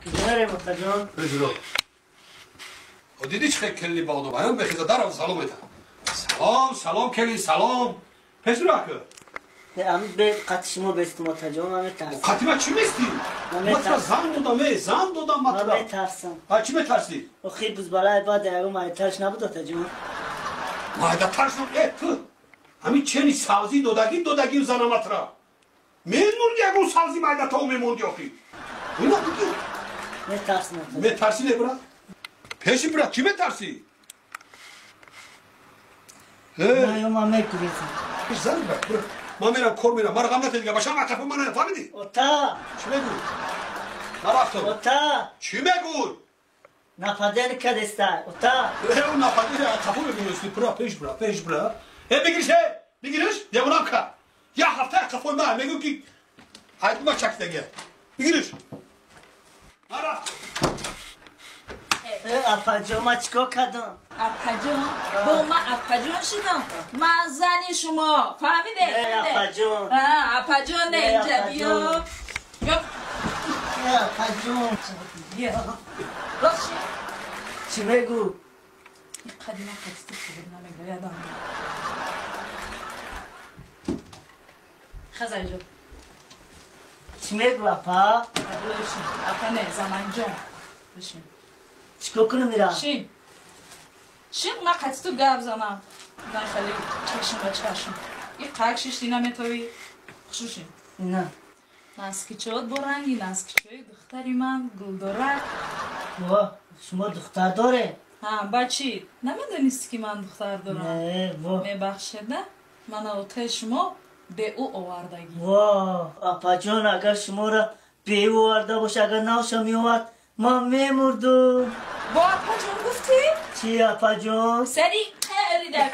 Куҷо Отаҷон? Пешро. Дидӣ чӣ хел келини бағдо баян бехиза дарав салом ета. Салом, салом келин, салом. Пешро ака. Ами бе қати шумо бестим Отаҷон, ман метарсам. Қати ма чӣ мести? Матра зан додам, зан додам матра. Ман метарсам. А чӣ метарсӣ? Охи бузбалай баъд ягон майдатарш набуд Отаҷон. Майдатарш набуд? Ту ҳамин чени савзӣ додагӣ додагӣ зана матра. Мемонди ягон савзӣ майдатау мемонди охи. Ина бигир. Метарсам. Метарсӣ не брат? Пеши брат, чӣ метарсӣ? Ман мегурезам. Пеш зан брат, брат. Ман мерам кор мерам. Мара ғам натед дига. Башам ақафо мана фаҳмидӣ? Ота! Чӣ мегӯй? Нарафтам. Ота! Чӣ мегӯй? Нападени кадеста. Ота! Э, нападени ақафо мегӯй. Бра, пеш бра, пеш бра. Э, бигириш, э! Бигириш, девонам ка. Я ҳафта ақафои ман мегӯй ки ҳайдма чакидага. Бигириш. Нарафтам. Апаҷон, ман чикор кардам? Апаҷон? Бо ман апаҷон шудам? Ман зани шумо, фаҳмиде? Апаҷон. Апаҷон, не инҷа биё. Апаҷон. Биё. Рост ши. Чӣ мегӯ? Қади ман қатисти хуб намегӯ, ядам. Хазарҷон. Чӣ мегӯ, апа? Апа не, Заманҷон. Бишин. Чикор кунам ира? Шин. Шин, ман қати ту гап занам. На хеле чашм ба чашм. И қак шишти наметавӣ. Хушу шин. На. Наскичот бо ранги наскичои духтари ман гулдорак. Во, шумо духтар доре? Ҳа, ба чӣ? Намедонисти ки ман духтар дорам? Не, во. Мебахшед, на? Ман отаи шумо бе ӯ овардагӣ. Во, апаҷон, агар шуморо бе ӯ оварда боша, агар навша меовард, ман мемурдум. Бо апаҷон гуфтӣ? Чӣ апаҷон? Сари қаъри дар